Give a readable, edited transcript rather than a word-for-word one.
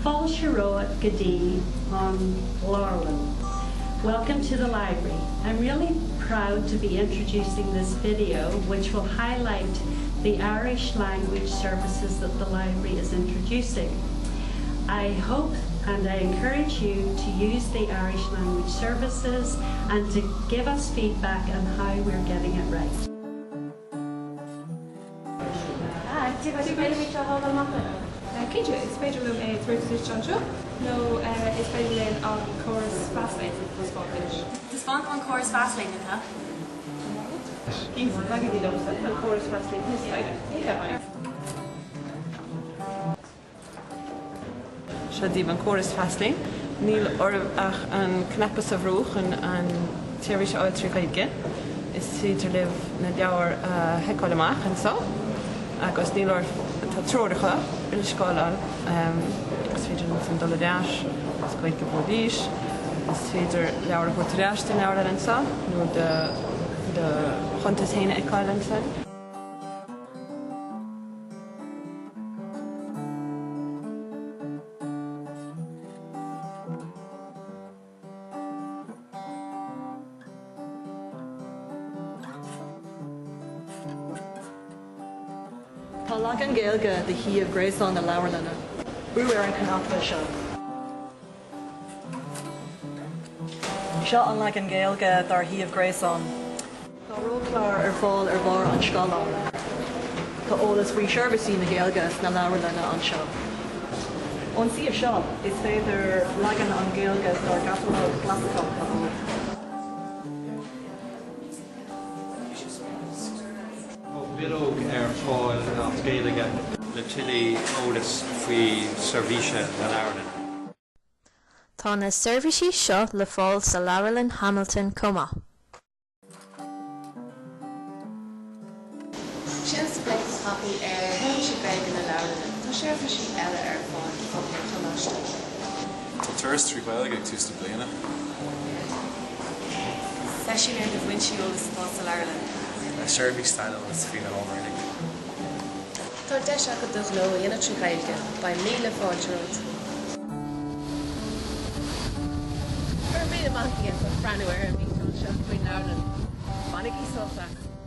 Fáilte romhat go dtí an Leabharlann. Welcome to the library. I'm really proud to be introducing this video which will highlight the Irish language services that the library is introducing. I hope and I encourage you to use the Irish language services and to give us feedback on how we're getting it right. Cinnte, is féidir liom é a thabhairt duit anseo nó is féidir linn an córas Fastlane a thaispeáint duit. Taispeáin dom an córas Fastlane, atá. Cinnte, tagaigí liomsa, tá an córas Fastlane thuas staighre. Seo daoibh an córas Fastlane. Níl oraibh ach an cnaipe seo a bhrú chun an tseirbhís a fháil trí Ghaeilge. Is féidir libh na leabhair a sheiceáil amach anseo agus níl oraibh, tá treoracha ar an scáileán. Is féidir ansin dul ar ais agus Gaeilge a bhrú arís. Is féidir leabhar a thabhairt ar ais don leabharlann anseo nó do do chuntas féin a fheiceáil ansin. Tá leagan Gaeilge de shuíomh gréasáin na Leabharlainne. Brú ar an cnaipe seo. Seo an leagan Gaeilge dár shuíomh gréasáin. Tá roghchlár ar fáil ar bharr an scáileáin. Tá eolas faoi sheirbhísí na Gaeilge sna leabharlanna anseo. Ón suíomh seo, is féidir leagan an Ghaeilge dár gcatalóg chlasaiceach a fháil. Tá bileog ar fáil as Gaeilge le tuilleadh eolais faoi seirbhísí na leabharlainne. Tá na seirbhísí seo le fáil sa Leabharlann Hamilton chomh maith. Sin spléachadh tapaidh ar sheirbhísí Gaeilge na leabharlainne. Tá seirbhísí eile ar fáil do phobal an Choláiste. Tá turas trí Ghaeilge ag tús na bliana. Seisiún ar na foinsí eolais atá sa leabharlann. Seirbhís saineolais faoi na hábhair uilig. Tá deis agat do ghnó a dhéanamh trí Ghaeilge. Beidh míle fáilte romhat. Go raibh míle maith agaibh as breathnú ar an bhfíseán seo faoin leabharlann. Bainigí sult as!